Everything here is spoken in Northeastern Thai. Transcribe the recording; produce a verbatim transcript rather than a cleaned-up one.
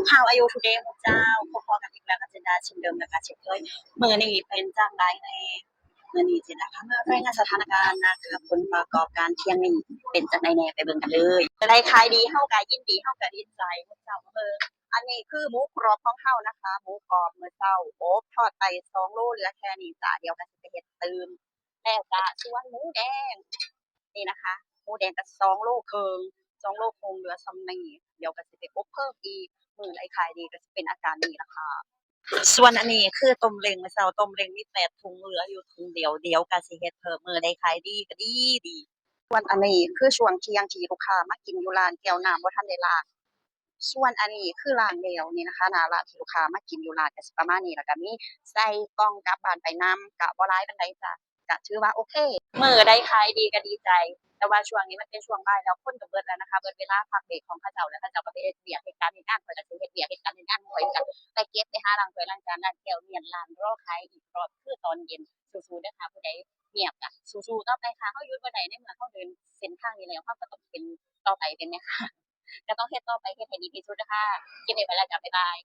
How are you today หมู่เจ้า พบกันอีกแล้วกับจินดาเช่นเดิมนะคะ เช่นเคย มื้อนี้เป็นจั่งใดแน่ มื้อนี้จินดาพามารายงานสถานการณ์นะคะ ผลประกอบการเที่ยงนี้เป็นจั่งใดแน่ ไปเบิ่งกันเลย ได้ขายดี เฮาก็ยินดี เฮาก็ดีใจ หมู่เจ้า มาเบิ่ง อันนี้คือหมูกรอบของเฮานะคะ หมูกรอบมื้อเช้าอบทอดไปสองโล เหลือแค่นี้จ้า เดี๋ยวก็สิไปเฮ็ดตื่ม แล้วก็ส่วนหมูแดง นี่นะคะ หมูแดงก็สองโลครึ่ง สองโลครึ่ง เหลือส่ำนี้ เดี๋ยวก็สิไปอบเพิ่มอีก มื้อใดขายดีก็สิเป็นอาการนี้ล่ะค่ะ ส่วนอันนี้คือต้มเล้ง มื้อเช้าต้มเล้งมีแปดถุง เหลืออยู่ถุงเดียว เดี๋ยวก็สิเฮ็ดเพิ่ม มื้อใดขายดีก็ดีดี ส่วนอันนี้คือช่วงเที่ยงที่ลูกค้ามากินอยู่ร้าน แก้วน้ำบ่ทันได้ล้าง ส่วนอันนี้คือล้างแล้วนี่นะคะ หน้าร้านที่ลูกค้ามากินอยู่ร้านก็สิประมาณนี้ แล้วก็มีใส่กล่องกลับบ้านไปนำ ก็บ่หลายปานใดจ้ะ ก็ถือว่าโอเค มื้อใดขายดีก็ดีใจ แต่ว่าช่วงนี้มันเป็นช่วงบ่ายแล้ว คนก็เบิดแล้วนะคะ เบิดเวลาพักเบรกของเขาเจ้าแล้ว เขาเจ้าก็ไปเฮ็ดเวียกเฮ็ดการเฮ็ดงาน ข้อยก็สิเฮ็ดเวียกเฮ็ดการเฮ็ดงานของข้อยคือกัน ไปเก็บไปหาล้างถ้วยล้างจานล้างแก้ว เมียนร้านรอขายอีกรอบ คือตอนเย็น สู้ๆเด้อค่ะ ผู้ใดเงียบก็สู้ๆต่อไปค่ะ เฮาหยุดบ่ได้ในเมื่อเฮาเดินเส้นทางนี้แล้ว เฮาก็ต้องเป็นต่อไปเป็นแม่ค้า ก็ต้องเฮ็ดต่อไป เฮ็ดให้ดีที่สุดเด้อค่ะ คลิปนี้ไปแล้วจ้ะ บ๊ายบาย